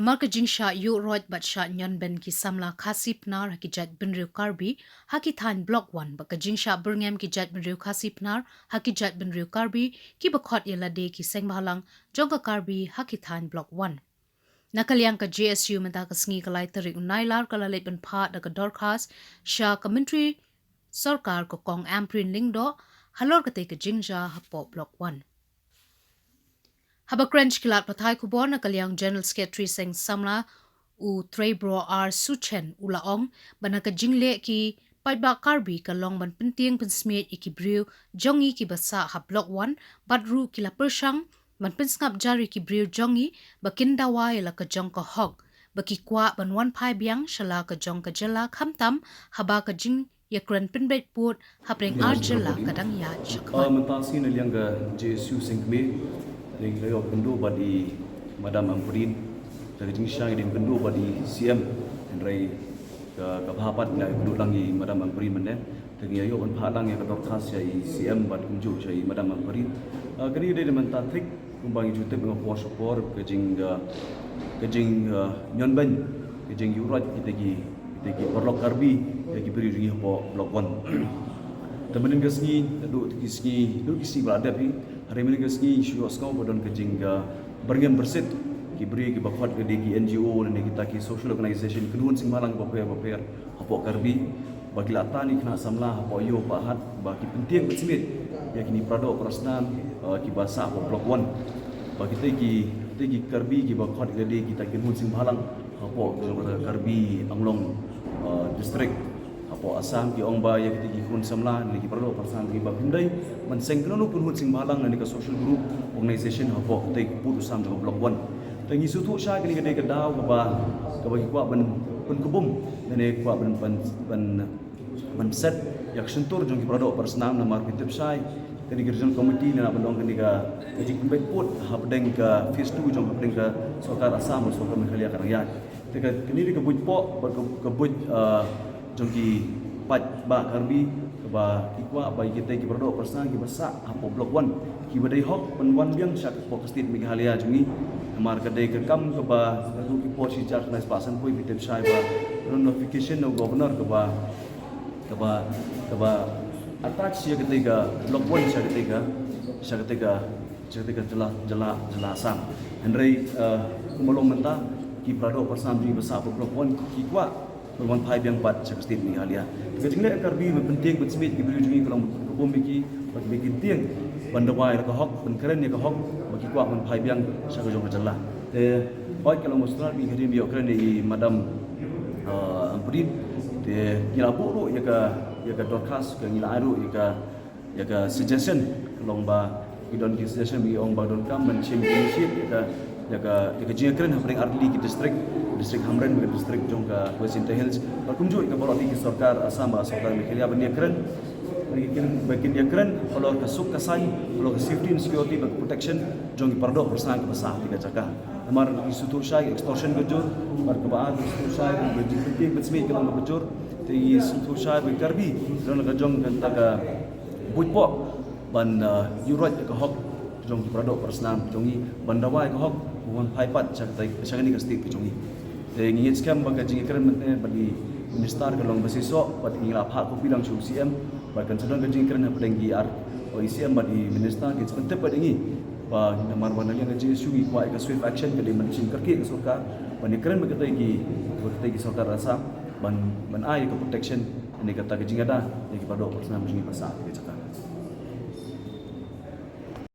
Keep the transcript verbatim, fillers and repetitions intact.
Namar ka jingshah ïuh roit bad shah ñion beiñ ki samla Khasi Pnar ha ki jait bynriew Karbi ha ki thaiñ Block One bad ka jingshah byrngem ki jait bynriew Khasi Pnar ha ki jait bynriew Karbi kiba khot ïa lade ki seng bhalang jong ka Karbi ha ki thaiñ Block One. Na ka liang ka J S U mynta ka sngi ka lai tarik u Nailar ka la leit ban phah da ka dorkhas sha ka Myntri Sorkar ka Kong Ampareen Lyngdoh halor katei ka jingjia hapoh Block One. Haba kren sha ki lad pathai khubor na ka liang General Secretary Seng Samla u Treibro R Suchen u la ong ba na ka jingleh ki paidbah Karbi ka long ban pyntieng pynsmiej ïa ki briew jong ngi kiba sah ha Block One bad ruh ki la pyrshang ban pynsngap jar ïa ki briew jong ngi ba kin dawa ïa la ka jong ka hok ba ki kwah ban wan phai biang sha la ka jong ka jylla khamtam haba ka jingïakren pynbeit pud hapdeng ar jylla ka dang ïaid sha khmat. Mynta sngi na liang ka J S U Seng Kmie, ngi la ïoh kynduh bad i Madam Ampareen da ka jingshai, ngi dang kynduh bad i C M, hynrei ka ka bha pat ngi la ïoh kynduh lang i Madam Ampareen mynne. Te ngi ïoh ban phah lang ïa ka dorkhas sha i C M bad kumjuh sha i Madam Ampareen. Kane dei da mynta thik kumba ngi ju tip nga por sha por ka jing ka jing ñion beiñ, ka jingïuh roit kita ki kita ki paralok Karbi ïa ki briew jong ngi hapoh Block One. Te mynnin ka sngi, duh ki sngi, duh ki sngi ba la dep hi, hynrei mynnin ka sngi shu ïohsngew ba don ka jing ka byrngem byrsit ki briew kiba khot ka dei ki N G O lane kita ki social organization, kynhun seng bhalang bapher bapher hapoh Karbi ba ki la tan ïa ki khynnah samla hapoh ïew pahat ba ki pyntieng pynsmiej ïa kine ki paradoh parasnam kiba sah hapoh Block One. Ba kita ki kita ki Karbi kiba khot ka dei kita ki kynhun seng bhalang hapoh Karbi Anglong District hapoh Assam ki ong ba ïa kita ki khun samla ne ki paradoh parasnam kiba pyndonkam ban seng kano kano kynhun seng bhalang ne ka social group organization hapoh kita ki pud u sam jong ka Block One. Te ngi sngewthuh shai kane ka dei ka daw kaba kaba ki kwah ban pynkubum ne kwah ban ban ban ban set ïa ka shyntur jong ki paradoh parasnam namar phi tip shai kane ka regional committee na ban ong kane ka ka jingpynbeit pud hapdeng ka phase two jong hapdeng ka sorkar Assam bad sorkar Meghalaya ka dang ïaid. Te ka kane ka buit pok bad ka buit jong ki paidbah Karbi kaba ki kwah ba kita ki paradoh parasnam kiba sah hapoh Block One kiba dei hok ban wan biang sha hapoh ka state Meghalaya jong ngi. Namar ka dei ka kam kaba ka dei ki por shi hajar khyndai spah sanphew phi tip shai ba notification na u governor kaba kaba kaba attach ïa katei ka Block One sha katei ka sha katei ka sha katei ka jylla jylla jylla Assam. Hynrei kumba long mynta ki paradoh parasnam jong ngi ba sah hapoh Block One ki kwah ban wan phai biang pat sha ka state Meghalaya. Ka jingleh Karbi ban pyntieng pynsmiej ki briew jong ngi ka long ban pynkubum ïa ki ba ki tieng ban dawa ïa ka hok, ban kren ïa ka hok ba ki kwah ban phai biang sha ka jong ka jylla. Te hooid ka long ba sngewtynnat ba ngi kren ïa ka kren ïa i Madam Ampareen. Te ngi la buh ruh ïa ka ïa ka dorkhas ka ngi la ai ruh ïa ka ïa ka suggestion ka long ba ki don ki suggestion ba ngi ong ba donkam ban shim initiate ïa ka ïa ka ïa ka jingkren hapdeng artylli ki district, district Hamren bad district jong ka West Jaintia Hills. Bad kumjuh ïa ka baroh ki sorkar Assam bad sorkar Meghalaya ban ïakren ba kin ïakren halor ka suk ka saiñ, halor ka safety and security bad ka protection jong ki paradoh parasnam kiba sah ha katei ka jaka. Namar ngi sngewthuh shai extortion ka jur, bad kaba ar ngi sngewthuh shai ka jingpyntieng pynsmiej ka long kaba jur. Te ngi sngewthuh shai ba Karbi don la ka jong kata ka buit pok ban ïuh roit ïa ka hok jong ki paradoh parasnam jong ngi ban dawa ïa ka hok ban wan phai pat sha katei sha kane ka state ka jong ngi. Te ngi ngeit skhem ba ka jingkren mynta bad i minister ka long ba shisha bad ngi la phah copy lang sha u C M bad kan sa don ka jingkren hapdeng ki ar, i C M bad i minister kin sa pyntip bad ngi ba namar ba na liang ka J S U ngi kwah ïa ka swift action ka dei ban shim kyrkieh ka sorkar ban ïakren bad katei ki bad katei ki sorkar Assam ban ban ai ïa ka protection ne kata ka jingada ïa ki paradoh parasnam jong ngi ba sah ha katei ka jaka.